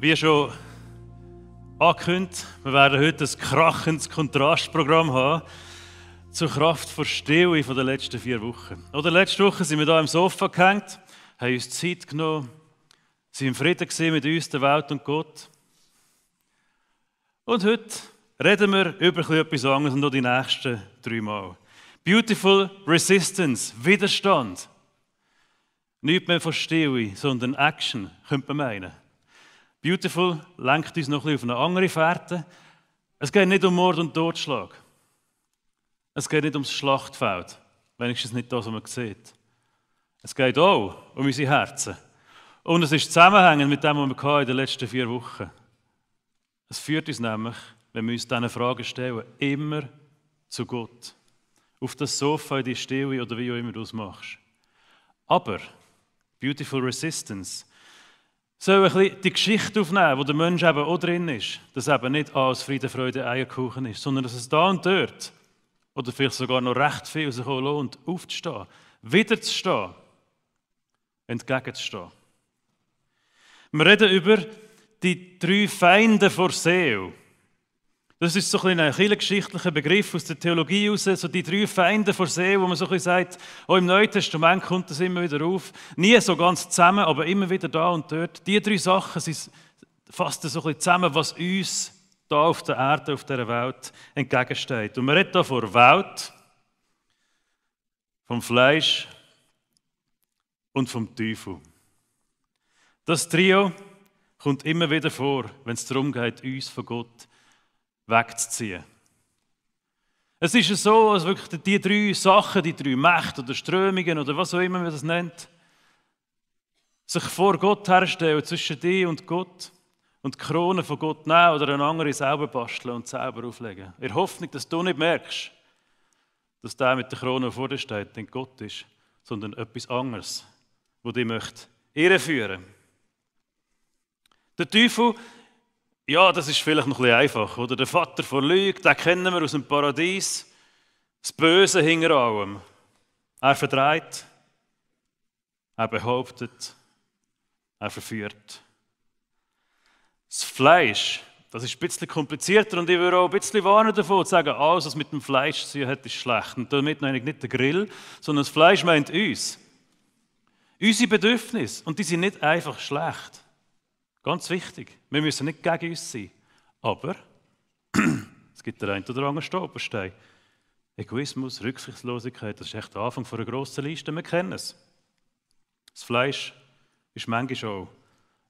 Wie schon angekündigt, wir werden heute ein krachendes Kontrastprogramm haben zur Kraft der Stille der letzten 4 Wochen. Oder letzte Woche sind wir hier im Sofa gehängt, haben uns Zeit genommen, sind im Frieden mit uns, der Welt und Gott. Und heute reden wir über etwas anderes und noch die nächsten 3 Mal. Beautiful Resistance, Widerstand. Nicht mehr von Stille, sondern Action, könnte man meinen. Beautiful lenkt uns noch ein bisschen auf eine andere Fährte. Es geht nicht um Mord und Totschlag. Es geht nicht ums Schlachtfeld, wenigstens nicht das, was man sieht. Es geht auch um unsere Herzen. Und es ist zusammenhängend mit dem, was wir in den letzten 4 Wochen hatten. Es führt uns nämlich, wenn wir uns diese Fragen stellen, immer zu Gott. Auf das Sofa, in die Stille oder wie auch immer du es machst. Aber Beautiful Resistance soll ein bisschen die Geschichte aufnehmen, wo der Mensch eben auch drin ist. Dass eben nicht alles Friede, Freude, Eierkuchen ist, sondern dass es da und dort, oder vielleicht sogar noch recht viel sich auch lohnt, aufzustehen, wiederzustehen, entgegenzustehen. Wir reden über die 3 Feinde vor Seele. Das ist so ein kirchengeschichtlicher Begriff aus der Theologie heraus, so die 3 Feinde vor Seele, wo man so ein bisschen sagt, auch im Neuen Testament kommt das immer wieder auf. Nie so ganz zusammen, aber immer wieder da und dort. Die 3 Sachen sind fast so ein bisschen zusammen, was uns da auf der Erde, auf dieser Welt entgegensteht. Und man redet hier von Welt, vom Fleisch und vom Teufel. Das Trio kommt immer wieder vor, wenn es darum geht, uns von Gott wegzuziehen. Es ist so, dass wirklich die 3 Sachen, die 3 Mächte oder Strömungen oder was auch immer man das nennt, sich vor Gott herstellen, zwischen dir und Gott und die Krone von Gott nehmen oder eine andere selber basteln und selber auflegen. In der Hoffnung, dass du nicht merkst, dass der mit der Krone vor dir steht, nicht Gott ist, sondern etwas anderes, das dich möchte irreführen. Der Teufel, ja, das ist vielleicht noch ein bisschen einfach. Oder? Der Vater von Lüge, den kennen wir aus dem Paradies. Das Böse hinter allem. Er verdreht, er behauptet, er verführt. Das Fleisch, das ist ein bisschen komplizierter und ich würde auch ein bisschen warnen davon, zu sagen, alles, was mit dem Fleisch zu tun hat, ist schlecht. Und damit meine ich nicht den Grill, sondern das Fleisch meint uns. Unsere Bedürfnisse, und die sind nicht einfach schlecht. Ganz wichtig, wir müssen nicht gegen uns sein. Aber es gibt den einen oder anderen Stolperstein. Egoismus, Rücksichtslosigkeit, das ist echt der Anfang einer grossen Liste, wir kennen es. Das Fleisch ist manchmal auch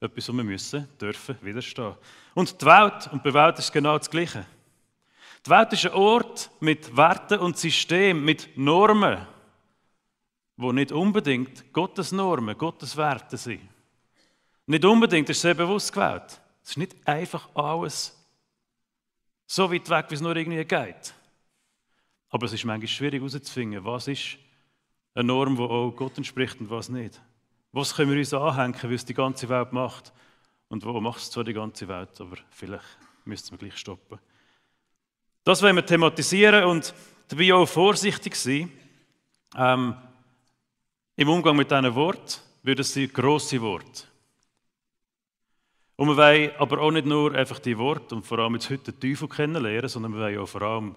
etwas, wo wir müssen, dürfen, widerstehen. Und die Welt, und bei der Welt ist genau das Gleiche. Die Welt ist ein Ort mit Werten und Systemen, mit Normen, die nicht unbedingt Gottes Normen, Gottes Werte sind. Nicht unbedingt, das ist sehr bewusst gewählt. Es ist nicht einfach alles so weit weg, wie es nur irgendwie geht. Aber es ist manchmal schwierig herauszufinden, was ist eine Norm, die auch Gott entspricht und was nicht. Was können wir uns anhängen, wie es die ganze Welt macht und wo macht es zwar die ganze Welt, aber vielleicht müssten wir gleich stoppen. Das wollen wir thematisieren und dabei auch vorsichtig sein. Im Umgang mit diesen Worten würden sie grosse Worte. Und wir wollen aber auch nicht nur einfach die Worte und vor allem jetzt heute den Teufel kennenlernen, sondern wir wollen auch vor allem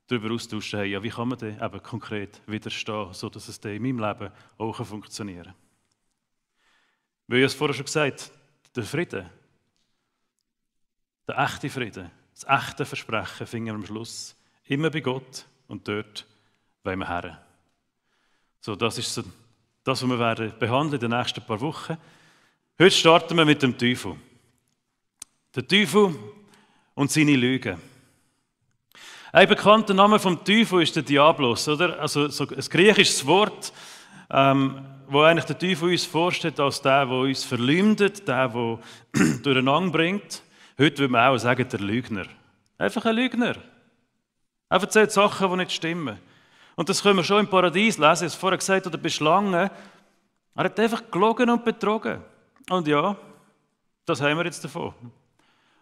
darüber austauschen, hey, ja, wie kann man denn eben konkret widerstehen, sodass es dann in meinem Leben auch funktionieren kann. Wie ich es vorher schon gesagt habe, der Frieden, der echte Frieden, das echte Versprechen finden wir am Schluss immer bei Gott und dort wollen wir hin. So, das ist so das, was wir werden behandeln in den nächsten paar Wochen. Heute starten wir mit dem Teufel. Der Teufel und seine Lügen. Ein bekannter Name vom Teufel ist der Diabolos, oder? Also so ein griechisches Wort, wo eigentlich der Teufel uns vorstellt als der uns verleumdet, der durcheinander bringt. Heute würde man auch sagen, der Lügner. Einfach ein Lügner. Er erzählt Sachen, die nicht stimmen. Und das können wir schon im Paradies lesen. Ich habe es vorher gesagt, oder bei Schlangen. Er hat einfach gelogen und betrogen. Und ja, das haben wir jetzt davon.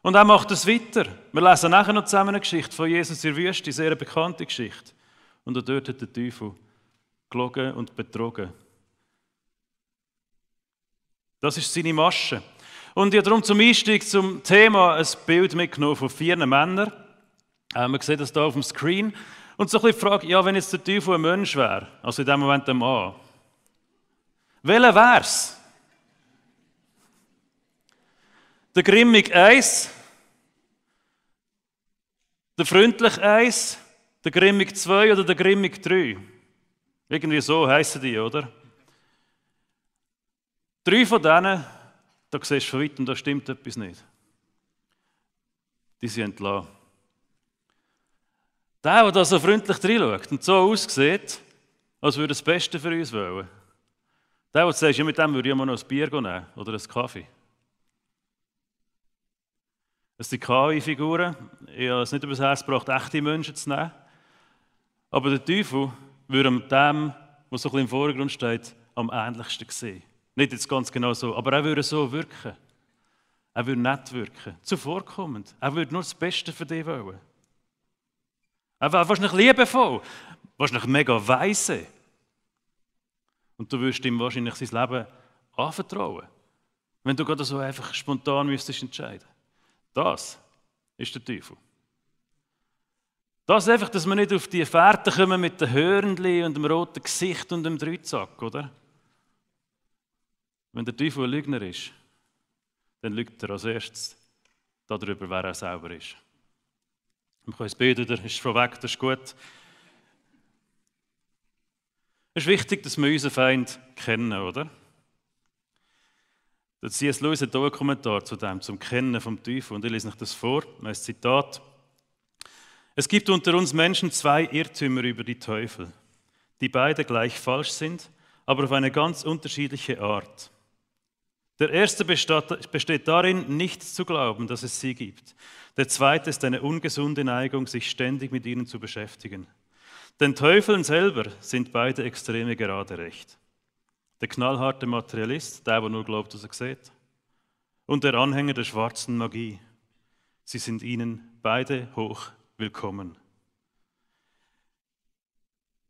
Und er macht es weiter. Wir lesen nachher noch zusammen eine Geschichte von Jesus in der Wüste, eine sehr bekannte Geschichte. Und auch dort hat der Teufel gelogen und betrogen. Das ist seine Masche. Und ich habe darum zum Einstieg zum Thema ein Bild mitgenommen von 4 Männern. Man sieht das hier auf dem Screen. Und so ein bisschen die Frage, ja, wenn jetzt der Teufel ein Mensch wäre, also in dem Moment ein Mann, welcher wäre es? Der grimmig 1, der freundlich 1, der grimmig 2 oder der grimmig 3? Irgendwie so heissen die, oder? 3 von denen, da siehst du von weitem, da stimmt etwas nicht. Die sind entlassen. Der da so freundlich reinschaut und so aussieht, als würde er das Beste für uns wollen. Der du sagst, ja, mit dem würde ich mal noch ein Bier nehmen oder einen Kaffee. Das sind KI-Figuren. Ich habe es nicht übers Herz gebracht, echte Menschen zu nehmen. Aber der Teufel würde dem, was so ein bisschen im Vordergrund steht, am ähnlichsten sehen. Nicht jetzt ganz genau so, aber er würde so wirken. Er würde nett wirken, zuvorkommend. Er würde nur das Beste für dich wollen. Er wäre wahrscheinlich liebevoll, wahrscheinlich mega weise. Und du würdest ihm wahrscheinlich sein Leben anvertrauen, wenn du gerade so einfach spontan müsstest entscheiden. Das ist der Teufel. Das einfach, dass wir nicht auf die Fährte kommen mit den Hörnchen und dem roten Gesicht und dem Dreizack, oder? Wenn der Teufel ein Lügner ist, dann lügt er als erstes darüber, wer er selber ist. Wir können es beten, das ist schon weg, das ist gut. Es ist wichtig, dass wir unseren Feind kennen, oder? Der C.S. Lewis hat hier einen Kommentar zu dem, zum Kennen vom Teufel. Und ich lese euch das vor, ein Zitat. Es gibt unter uns Menschen 2 Irrtümer über die Teufel, die beide gleich falsch sind, aber auf eine ganz unterschiedliche Art. Der erste besteht darin, nicht zu glauben, dass es sie gibt. Der zweite ist eine ungesunde Neigung, sich ständig mit ihnen zu beschäftigen. Den Teufeln selber sind beide Extreme gerade recht. Der knallharte Materialist, der nur glaubt, was er sieht, und der Anhänger der schwarzen Magie. Sie sind ihnen beide hoch willkommen.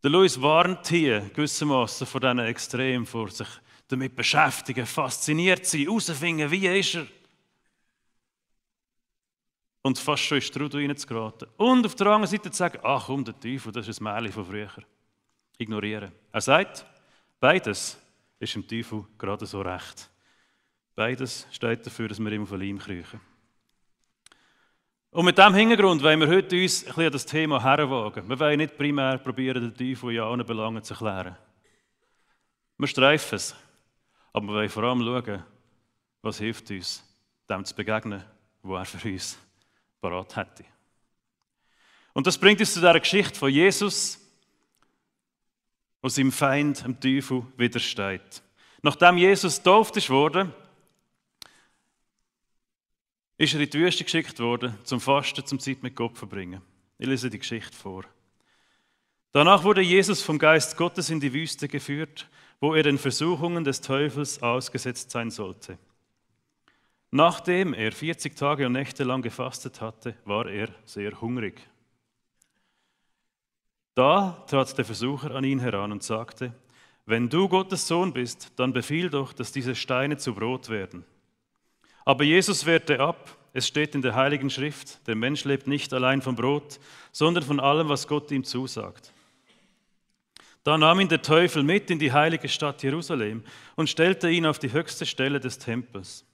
Der Lewis warnt hier gewissermaßen vor diesen Extremen, vor sich damit beschäftigen, fasziniert sein, herausfinden, wie ist er. Und fast schon ist Trudel reinzugeraten. Und auf der anderen Seite zu sagen, ach komm, der Teufel, das ist ein Märchen von früher. Ignorieren. Er sagt, beides ist dem Teufel gerade so recht. Beides steht dafür, dass wir ihm auf den Leim kriechen. Und mit diesem Hintergrund wollen wir heute uns ein bisschen an das Thema heranwagen. Wir wollen nicht primär probieren, den Teufel in allen Belangen zu erklären. Wir streifen es. Aber wir wollen vor allem schauen, was hilft uns, dem zu begegnen, was er für uns parat hätte. Und das bringt uns zu dieser Geschichte von Jesus, der seinem Feind, dem Teufel, widersteht. Nachdem Jesus getauft wurde, ist er in die Wüste geschickt worden, zum Fasten, zum Zeit mit Gott zu verbringen. Ich lese die Geschichte vor. Danach wurde Jesus vom Geist Gottes in die Wüste geführt, wo er den Versuchungen des Teufels ausgesetzt sein sollte. Nachdem er 40 Tage und Nächte lang gefastet hatte, war er sehr hungrig. Da trat der Versucher an ihn heran und sagte, wenn du Gottes Sohn bist, dann befiehl doch, dass diese Steine zu Brot werden. Aber Jesus wehrte ab. Es steht in der Heiligen Schrift, der Mensch lebt nicht allein vom Brot, sondern von allem, was Gott ihm zusagt. Da nahm ihn der Teufel mit in die heilige Stadt Jerusalem und stellte ihn auf die höchste Stelle des Tempels.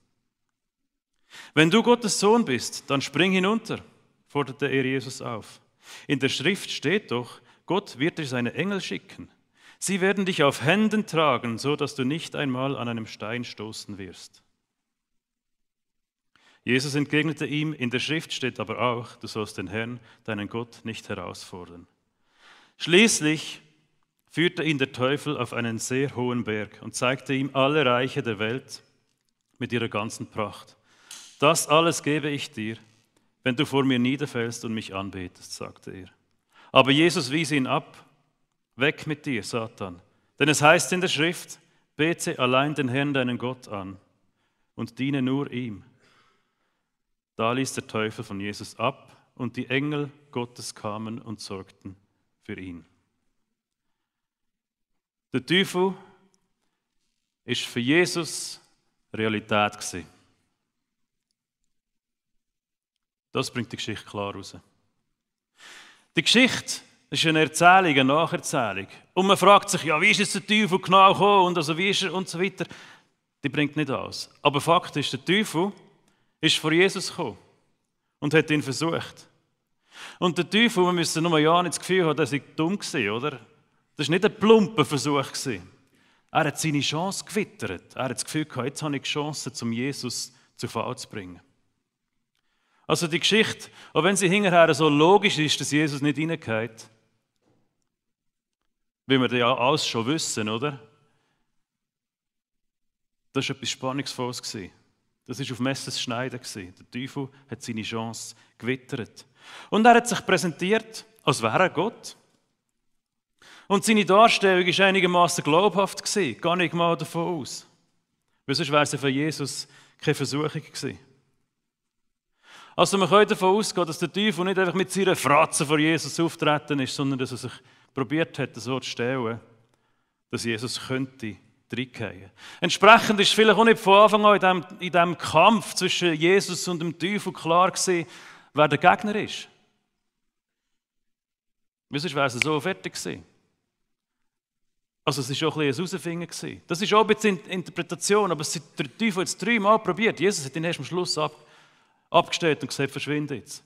Wenn du Gottes Sohn bist, dann spring hinunter, forderte er Jesus auf. In der Schrift steht doch, Gott wird dir seine Engel schicken. Sie werden dich auf Händen tragen, so dass du nicht einmal an einem Stein stoßen wirst. Jesus entgegnete ihm, in der Schrift steht aber auch, du sollst den Herrn, deinen Gott, nicht herausfordern. Schließlich führte ihn der Teufel auf einen sehr hohen Berg und zeigte ihm alle Reiche der Welt mit ihrer ganzen Pracht. Das alles gebe ich dir, wenn du vor mir niederfällst und mich anbetest, sagte er. Aber Jesus wies ihn ab. Weg mit dir, Satan. Denn es heißt in der Schrift, bete allein den Herrn, deinen Gott an und diene nur ihm. Da ließ der Teufel von Jesus ab und die Engel Gottes kamen und sorgten für ihn. Der Teufel ist für Jesus Realität gewesen. Das bringt die Geschichte klar raus. Die Geschichte ist eine Erzählung, eine Nacherzählung. Und man fragt sich, ja, wie ist jetzt der Teufel genau gekommen und also wie ist er und so weiter. Die bringt nicht alles. Aber Fakt ist, der Teufel ist vor Jesus gekommen und hat ihn versucht. Und der Teufel, wir müssen nur ja nicht das Gefühl haben, dass er dumm war, oder? Das war nicht ein plumper Versuch. Er hat seine Chance gewittert. Er hat das Gefühl gehabt, jetzt habe ich die Chance, um Jesus zu Fall zu bringen. Also die Geschichte, auch wenn sie hinterher so logisch ist, dass Jesus nicht reingeht, wie wir ja alles schon wissen, oder? Das war etwas Spannungsvolles. Das war auf Messers Schneiden. Der Teufel hat seine Chance gewittert. Und er hat sich präsentiert, als wäre er Gott. Und seine Darstellung war einigermaßen glaubhaft, gehe ich mal davon aus. Weil sonst wäre sie für Jesus keine Versuchung gewesen. Also wir können davon ausgehen, dass der Teufel nicht einfach mit seiner Fratze vor Jesus auftreten ist, sondern dass er sich probiert hat, so zu stellen, dass Jesus könnte reingehen. Entsprechend ist vielleicht auch nicht von Anfang an in diesem Kampf zwischen Jesus und dem Teufel klar gewesen, wer der Gegner ist. Weil sonst wäre es so fertig gewesen. Also es war auch ein bisschen ein Herausfinden. Das ist auch ein bisschen Interpretation, aber der Teufel hat es 3-mal probiert. Jesus hat ihn erst am Schluss abgestellt und gesagt, verschwinde jetzt.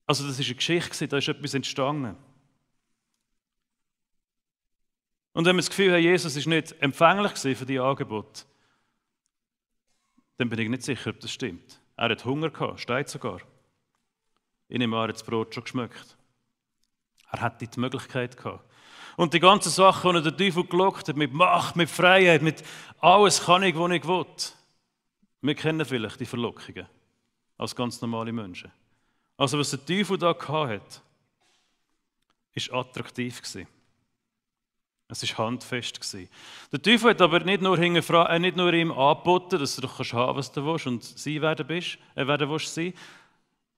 Also das war eine Geschichte, da ist etwas entstanden. Und wenn wir das Gefühl haben, Jesus war nicht empfänglich für diese Angebote, dann bin ich nicht sicher, ob das stimmt. Er hat Hunger gehabt, steht sogar. Ich nehme an, er hat das Brot schon geschmeckt. Er hatte die Möglichkeit gehabt. Und die ganzen Sachen, die er der Teufel gelockt hat, mit Macht, mit Freiheit, mit alles kann ich, was ich will. Wir kennen vielleicht die Verlockungen als ganz normale Menschen. Also was der Teufel da hatte, war attraktiv. Es war handfest. Der Teufel hat aber nicht nur ihm angeboten, dass du doch haben kannst, was du willst und sein werden willst. Er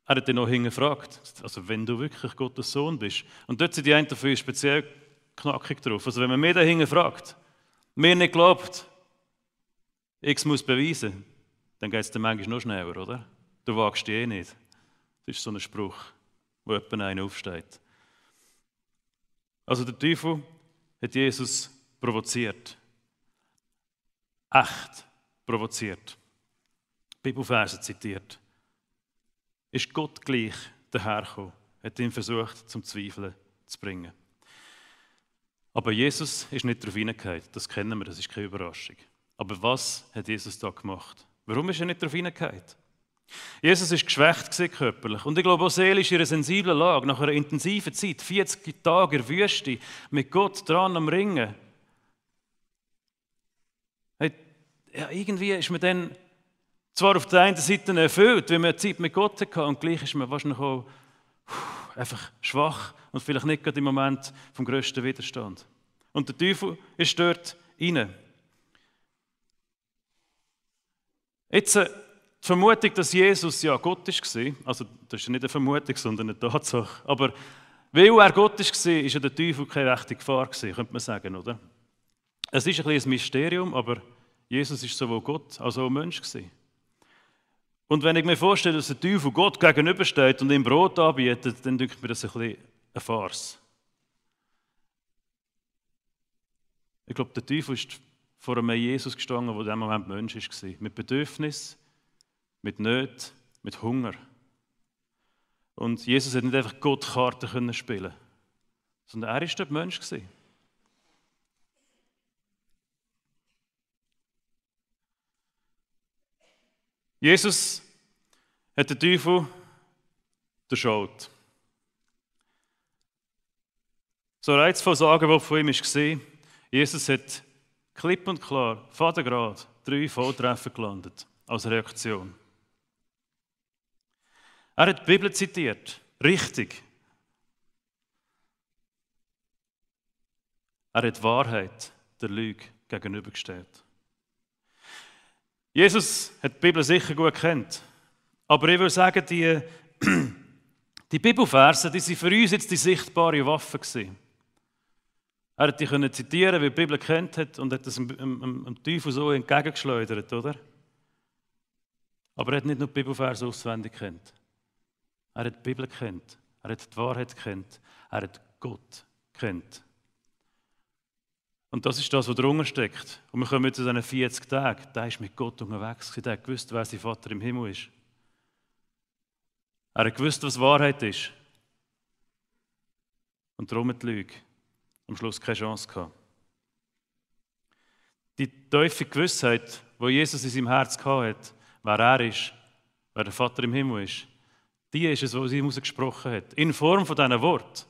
hat ihn noch hingefragt, also wenn du wirklich Gottes Sohn bist. Und dort sind die einen dafür speziell knackig drauf. Also wenn man mich dahinter fragt, mir nicht glaubt, ich muss beweisen, dann geht es dann manchmal noch schneller, oder? Du wagst dich nicht. Das ist so ein Spruch, wo jemand einen aufsteht. Also der Teufel hat Jesus provoziert. Echt provoziert. Bibelverse zitiert. Ist Gott gleich dahergekommen, hat ihn versucht, zum Zweifeln zu bringen. Aber Jesus ist nicht darauf hineingegangen. Das kennen wir, das ist keine Überraschung. Aber was hat Jesus da gemacht? Warum ist er nicht darauf hineingegangen? Jesus war geschwächt körperlich. Und ich glaube auch seelisch in einer sensiblen Lage, nach einer intensiven Zeit, 40 Tage in der Wüste, mit Gott dran am Ringen. Ja, irgendwie ist man dann zwar auf der einen Seite erfüllt, weil man Zeit mit Gott hatte, und gleich ist man wahrscheinlich auch einfach schwach und vielleicht nicht gerade im Moment vom grössten Widerstand. Und der Teufel ist dort rein. Jetzt die Vermutung, dass Jesus ja Gott war, also das ist nicht eine Vermutung, sondern eine Tatsache, aber weil er Gott war, ist ja der Teufel keine rechte Gefahr gewesen, könnte man sagen, oder? Es ist ein bisschen ein Mysterium, aber Jesus ist sowohl Gott als auch Mensch gewesen. Und wenn ich mir vorstelle, dass der Teufel Gott gegenübersteht und ihm Brot anbietet, dann denke ich mir, das ist ein bisschen eine Farce. Ich glaube, der Teufel ist vor einem Jesus gestanden, der in diesem Moment Mensch war. Mit Bedürfnis, mit Nöten, mit Hunger. Und Jesus hat nicht einfach Gott-Karten spielen, sondern er war dort Mensch. Jesus hat den Teufel durchschaut. So reizvoll sagen, was von ihm war, Jesus hat klipp und klar, fadengrad, 3 Volltreffer gelandet, als Reaktion. Er hat die Bibel zitiert, richtig. Er hat die Wahrheit der Lüge gegenübergestellt. Jesus hat die Bibel sicher gut gekannt, aber ich würde sagen, die Bibelverse, die waren für uns jetzt die sichtbare Waffe gewesen. Er hat die zitieren, weil die Bibel kennt hat und hat das dem Teufel so entgegengeschleudert, oder? Aber er hat nicht nur die Bibelverse auswendig gekannt. Er hat die Bibel gekannt. Er hat die Wahrheit gekannt. Er hat Gott gekannt. Und das ist das, was darunter steckt. Und wir kommen zu diesen 40 Tagen. Der ist mit Gott unterwegs. Der hat gewusst, wer sein Vater im Himmel ist. Er hat gewusst, was Wahrheit ist. Und darum hat die Lüge am Schluss keine Chance gehabt. Die tiefe Gewissheit, die Jesus in seinem Herz hatte, wer er ist, wer der Vater im Himmel ist, die ist es, was sie ihm gesprochen hat. In Form von diesen Worten.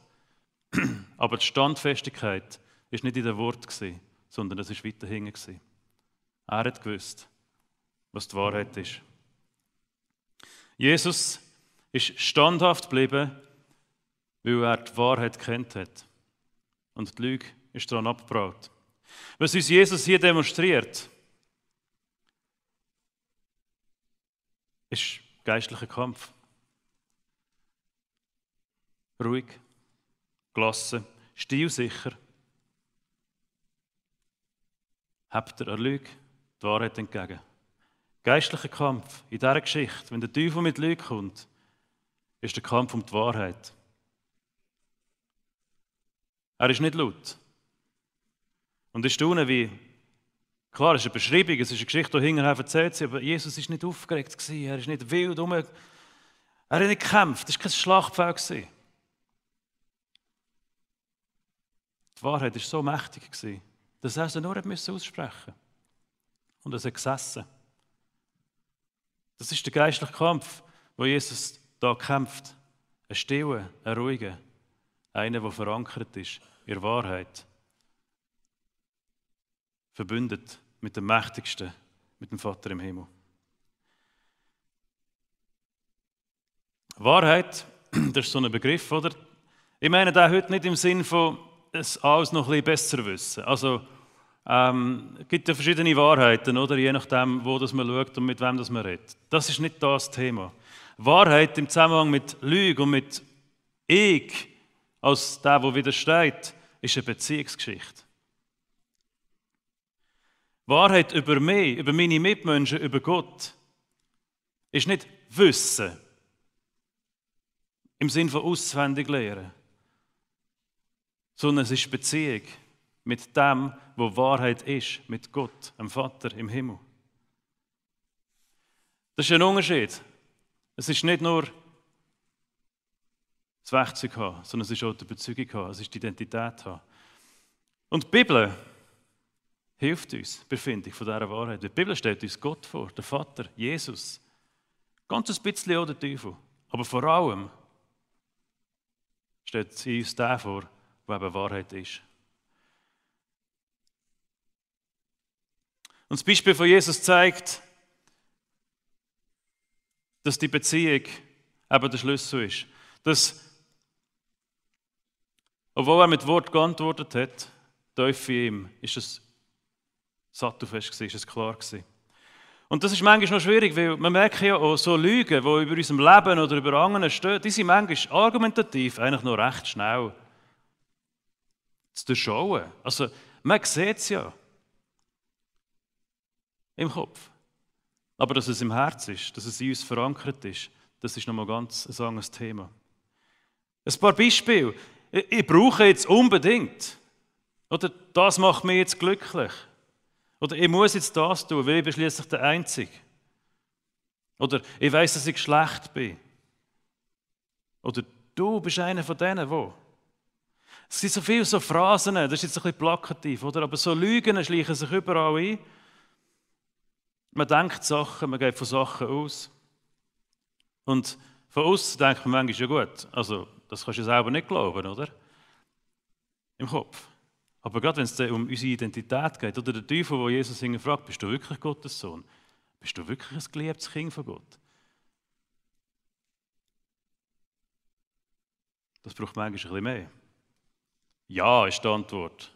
Aber die Standfestigkeit war nicht in den Worten, sondern es war weiter hinten. Er hat gewusst, was die Wahrheit ist. Jesus ist standhaft geblieben, weil er die Wahrheit kennt hat. Und die Lüge ist daran abgebraut. Was uns Jesus hier demonstriert, ist geistlicher Kampf. Ruhig, gelassen, stilsicher. Habt ihr der Lüge die Wahrheit entgegen. Geistlicher Kampf in dieser Geschichte, wenn der Teufel mit Lüge kommt, ist der Kampf um die Wahrheit. Er ist nicht laut. Und ich staune, wie, klar, es ist eine Beschreibung, es ist eine Geschichte, die hinterher erzählt wird, aber Jesus war nicht aufgeregt, er ist nicht wild, er hat nicht gekämpft, es war kein Schlachtfeld. Die Wahrheit war so mächtig, dass er sie nur aussprechen musste. Und er hat gesessen. Das ist der geistliche Kampf, wo Jesus da kämpft. Ein stiller, ein ruhiger, einer, der verankert ist in der Wahrheit. Verbündet mit dem Mächtigsten, mit dem Vater im Himmel. Wahrheit, das ist so ein Begriff, oder? Ich meine da heute nicht im Sinn von, es alles noch ein bisschen besser wissen. Also, es gibt ja verschiedene Wahrheiten, oder? Je nachdem, wo das man schaut und mit wem das man redet. Das ist nicht das Thema. Wahrheit im Zusammenhang mit Lüge und mit Ich, als der widersteht, ist eine Beziehungsgeschichte. Wahrheit über mich, über meine Mitmenschen, über Gott, ist nicht Wissen im Sinn von auswendig lernen, sondern es ist Beziehung mit dem, wo Wahrheit ist, mit Gott, dem Vater im Himmel. Das ist ein Unterschied. Es ist nicht nur das Werkzeug haben, sondern es ist auch die Überzeugung haben, es ist die Identität haben. Und die Bibel hilft uns bei der Findung von dieser Wahrheit. Die Bibel stellt uns Gott vor, der Vater, Jesus. Ganz ein bisschen auch der Teufel. Aber vor allem stellt sie uns den vor, der eben Wahrheit ist. Und das Beispiel von Jesus zeigt, dass die Beziehung eben der Schlüssel ist. Dass, obwohl er mit Wort geantwortet hat, tief in ihm, ist es sattelfest gewesen, ist es klar gewesen. Und das ist manchmal noch schwierig, weil man merkt ja auch, so Lügen, die über unserem Leben oder über anderen stehen, die sind manchmal argumentativ eigentlich noch recht schnell zu durchschauen. Also man sieht es ja im Kopf. Aber dass es im Herz ist, dass es in uns verankert ist, das ist nochmal ganz ein anderes Thema. Ein paar Beispiele. Ich brauche jetzt unbedingt, oder das macht mich jetzt glücklich. Oder ich muss jetzt das tun, weil ich bin schliesslich der Einzige. Oder ich weiss, dass ich schlecht bin. Oder du bist einer von denen, wo. Es sind so viele so Phrasen, das ist jetzt ein bisschen plakativ, oder? Aber so Lügen schleichen sich überall ein. Man denkt Sachen, man geht von Sachen aus. Und von außen denkt man manchmal, ja gut, also das kannst du selber nicht glauben, oder? Im Kopf. Aber gerade wenn es um unsere Identität geht, oder der Teufel, der Jesus fragt, bist du wirklich Gottes Sohn? Bist du wirklich ein geliebtes Kind von Gott? Das braucht manchmal ein bisschen mehr. Ja, ist die Antwort.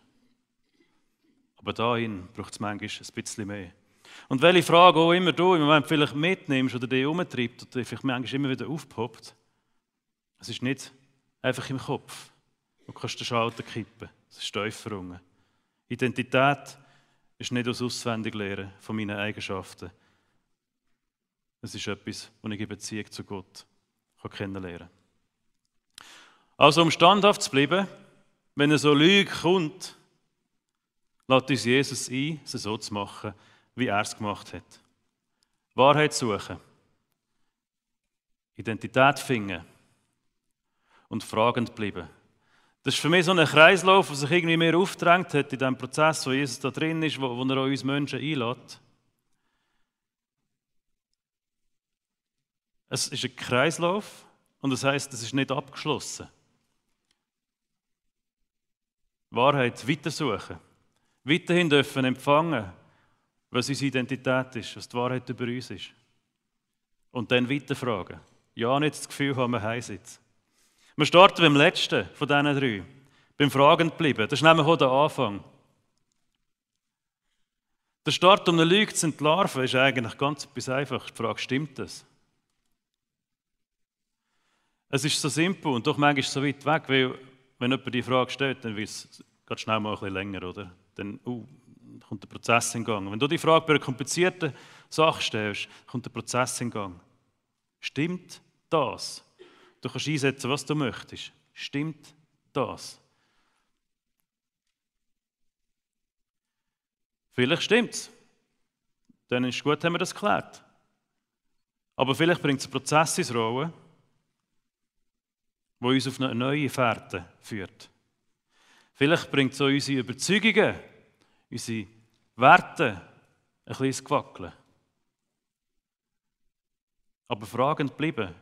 Aber dahin braucht es manchmal ein bisschen mehr. Und welche Frage auch immer du im Moment vielleicht mitnimmst oder dich umtreibt oder vielleicht manchmal immer wieder aufpoppt, es ist nicht einfach im Kopf. Du kannst den Schalter kippen. Es ist tiefer unten. Identität ist nicht aus Auswendiglernen von meinen Eigenschaften, Es ist etwas, das ich in Beziehung zu Gott kennenlernen kann. Also um standhaft zu bleiben, wenn so Lüge kommt, lädt uns Jesus ein, es so zu machen, wie er es gemacht hat. Wahrheit suchen, Identität finden und fragend bleiben. Das ist für mich so ein Kreislauf, der sich irgendwie mehr aufgedrängt hat in diesem Prozess, wo Jesus da drin ist, wo er uns Menschen einlädt. Es ist ein Kreislauf und das heisst, es ist nicht abgeschlossen. Wahrheit weitersuchen, weiterhin dürfen empfangen, was unsere Identität ist, was die Wahrheit über uns ist. Und dann weiterfragen. Ja, nicht das Gefühl haben, wir haben jetzt. Wir starten beim letzten von diesen 3, beim Fragend bleiben. Das ist nämlich auch der Anfang. Der Start, um eine Lüge zu entlarven, ist eigentlich ganz etwas einfach. Die Frage, stimmt das? Es ist so simpel und doch manchmal so weit weg, weil wenn jemand die Frage stellt, dann wird es ganz schnell mal ein bisschen länger, oder? Dann kommt der Prozess in Gang. Wenn du die Frage bei einer komplizierten Sache stellst, kommt der Prozess in Gang. Stimmt das? Du kannst einsetzen, was du möchtest. Stimmt das? Vielleicht stimmt es. Dann ist es gut, haben wir das geklärt. Aber vielleicht bringt es einen Prozess ins Rollen, der uns auf eine neue Fährte führt. Vielleicht bringt es auch unsere Überzeugungen, unsere Werte ein bisschen ins Gewackeln. Aber fragend bleiben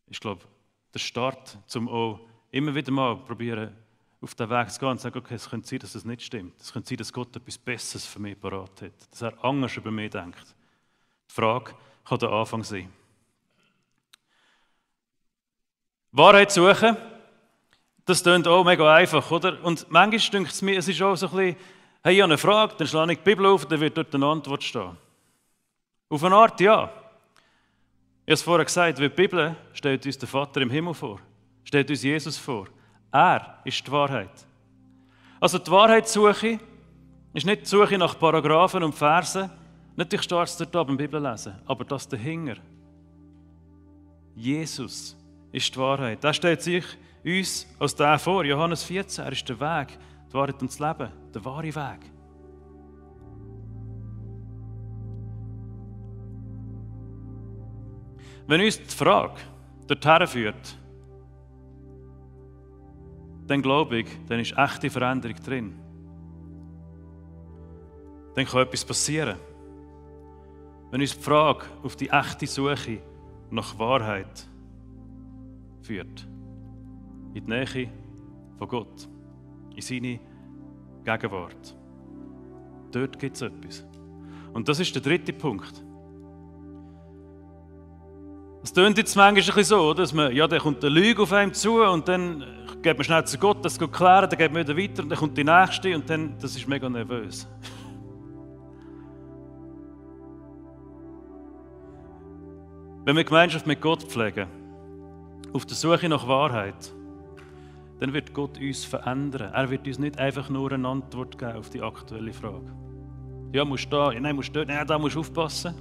ist, glaube ich, der Start, um auch immer wieder mal probieren, auf den Weg zu gehen und zu sagen, okay, es könnte sein, dass es nicht stimmt. Es könnte sein, dass Gott etwas Besseres für mich parat hat. Dass er anders über mich denkt. Die Frage kann der Anfang sein. Wahrheit suchen, das klingt auch mega einfach, oder? Und manchmal denkt es mir, es ist auch so ein bisschen, hey, ich habe eine Frage, dann schlage ich die Bibel auf und dann wird dort eine Antwort stehen. Auf eine Art, ja. Ich habe es vorher gesagt, weil die Bibel stellt uns den Vater im Himmel vor, stellt uns Jesus vor. Er ist die Wahrheit. Also die Wahrheitssuche ist nicht die Suche nach Paragraphen und Versen, natürlich steht es dort beim Bibellesen, aber das dahinter. Jesus ist die Wahrheit. Er stellt sich uns als der vor. Johannes 14, er ist der Weg, die Wahrheit und das Leben, der wahre Weg. Wenn uns die Frage dorthin führt, dann glaube ich, dann ist echte Veränderung drin. Dann kann etwas passieren. Wenn uns die Frage auf die echte Suche nach Wahrheit führt, in die Nähe von Gott, in seine Gegenwart. Dort gibt es etwas. Und das ist der dritte Punkt. Es klingt jetzt manchmal ein bisschen so, dass man, ja, dann kommt eine Lüge auf einem zu und dann geht man schnell zu Gott, das zu klären, dann geht man wieder weiter und dann kommt die nächste und dann, das ist mega nervös. Wenn wir Gemeinschaft mit Gott pflegen, auf der Suche nach Wahrheit, dann wird Gott uns verändern. Er wird uns nicht einfach nur eine Antwort geben auf die aktuelle Frage. Ja, musst du da, nein, musst du dort, nein, da musst du aufpassen.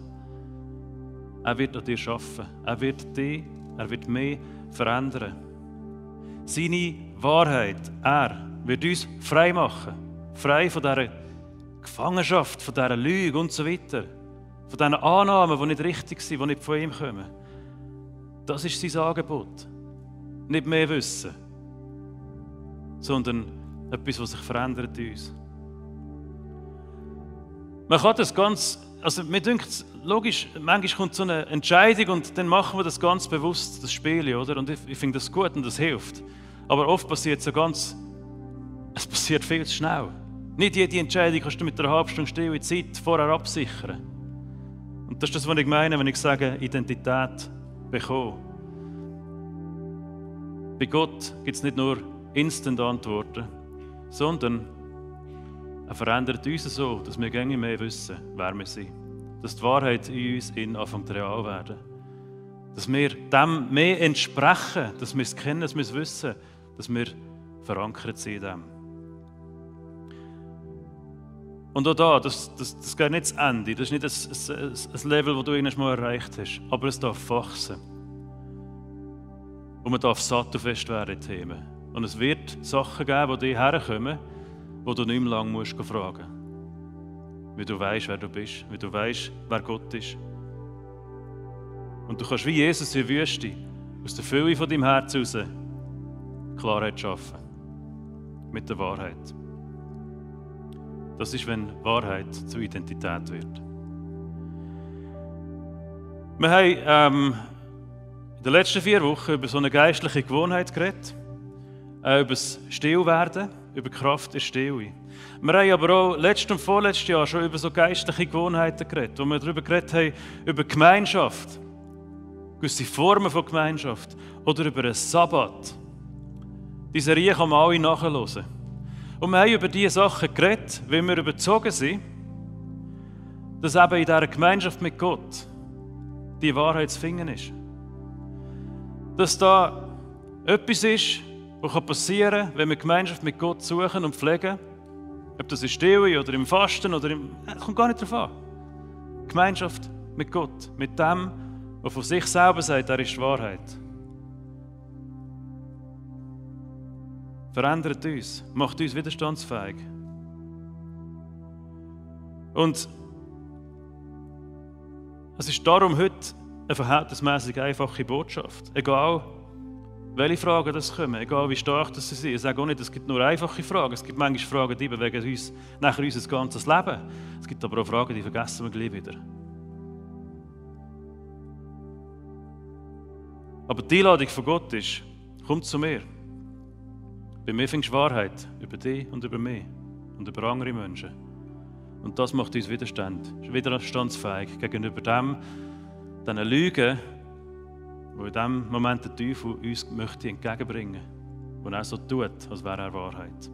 Er wird an dir arbeiten. Er wird dich, er wird mich verändern. Seine Wahrheit, er wird uns frei machen. Frei von dieser Gefangenschaft, von dieser Lüge und so weiter. Von diesen Annahmen, die nicht richtig sind, die nicht von ihm kommen. Das ist sein Angebot. Nicht mehr Wissen, sondern etwas, was sich verändert in uns. Man kann das ganz, also mir denkt, logisch, manchmal kommt so eine Entscheidung und dann machen wir das ganz bewusst, das Spiel, oder? Und ich finde das gut und das hilft. Aber oft passiert es so ganz, es passiert viel zu schnell. Nicht jede Entscheidung kannst du mit einer halben Stunde stille Zeit vorher absichern. Und das ist das, was ich meine, wenn ich sage, Identität bekommen. Bei Gott gibt es nicht nur Instant-Antworten, sondern er verändert uns so, dass wir gängig mehr wissen, wer wir sind. Dass die Wahrheit in uns anfängt real werden. Dass wir dem mehr entsprechen, dass wir es kennen, dass wir es wissen, dass wir verankert sind in dem. Und auch da, das geht nicht zu Ende. Das ist nicht ein Level, das du irgendwann mal erreicht hast. Aber es darf wachsen. Und man darf satt und fest werden in Themen. Und es wird Sachen geben, die dir herkommen, wo du nicht mehr lange musst fragen musst. Weil du weißt, wer du bist. Weil du weißt, wer Gott ist. Und du kannst wie Jesus in der Wüste aus der Fülle von deinem Herz heraus Klarheit schaffen. Mit der Wahrheit. Das ist, wenn Wahrheit zur Identität wird. Wir haben in den letzten 4 Wochen über so eine geistliche Gewohnheit geredet. Über das Stillwerden, über die Kraft der Stille. Wir haben aber auch letztes und vorletztes Jahr schon über so geistliche Gewohnheiten geredet, wo wir darüber geredet haben, über Gemeinschaft, gewisse Formen von Gemeinschaft oder über einen Sabbat. Diese Serie kann man alle nachhören. Und wir haben über diese Sachen geredet, weil wir überzeugt sind, dass eben in dieser Gemeinschaft mit Gott die Wahrheit zu finden ist. Dass da etwas ist, was passieren kann, wenn wir Gemeinschaft mit Gott suchen und pflegen. Ob das in Stille oder im Fasten oder das kommt gar nicht darauf an. Gemeinschaft mit Gott, mit dem, der von sich selber sagt, er ist die Wahrheit. Verändert uns, macht uns widerstandsfähig. Und es ist darum heute eine verhältnismäßig einfache Botschaft. Egal, welche Fragen das kommen, egal wie stark das sie sind. Ich sage auch nicht, es gibt nur einfache Fragen. Es gibt manchmal Fragen, die bewegen uns nachher unser ganzes Leben. Es gibt aber auch Fragen, die vergessen wir gleich wieder. Aber die Einladung von Gott ist, komm zu mir. Bei mir findest du Wahrheit über dich und über mich und über andere Menschen. Und das macht uns widerstandsfähig gegenüber diesen Lügen, die in diesem Moment der Teufel uns möchte entgegenbringen möchte. Und er so tut, als wäre er Wahrheit.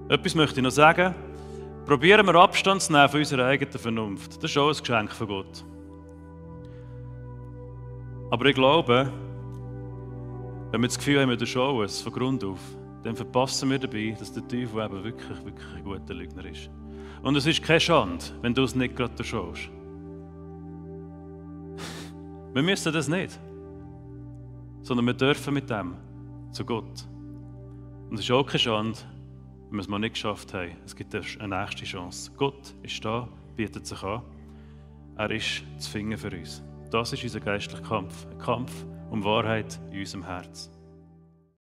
Etwas möchte ich noch sagen. Probieren wir Abstand zu nehmen von unserer eigenen Vernunft. Das ist auch ein Geschenk von Gott. Aber ich glaube, wenn wir das Gefühl haben, wir schauen es von Grund auf, dann verpassen wir dabei, dass der Teufel eben wirklich ein guter Lügner ist. Und es ist keine Schande, wenn du es nicht gerade schaust. Wir müssen das nicht. Sondern wir dürfen mit dem zu Gott. Und es ist auch keine Schande, wenn wir es mal nicht geschafft haben. Es gibt eine nächste Chance. Gott ist da, bietet sich an. Er ist zu finden für uns. Das ist unser geistlicher Kampf. Ein Kampf um Wahrheit in unserem Herz.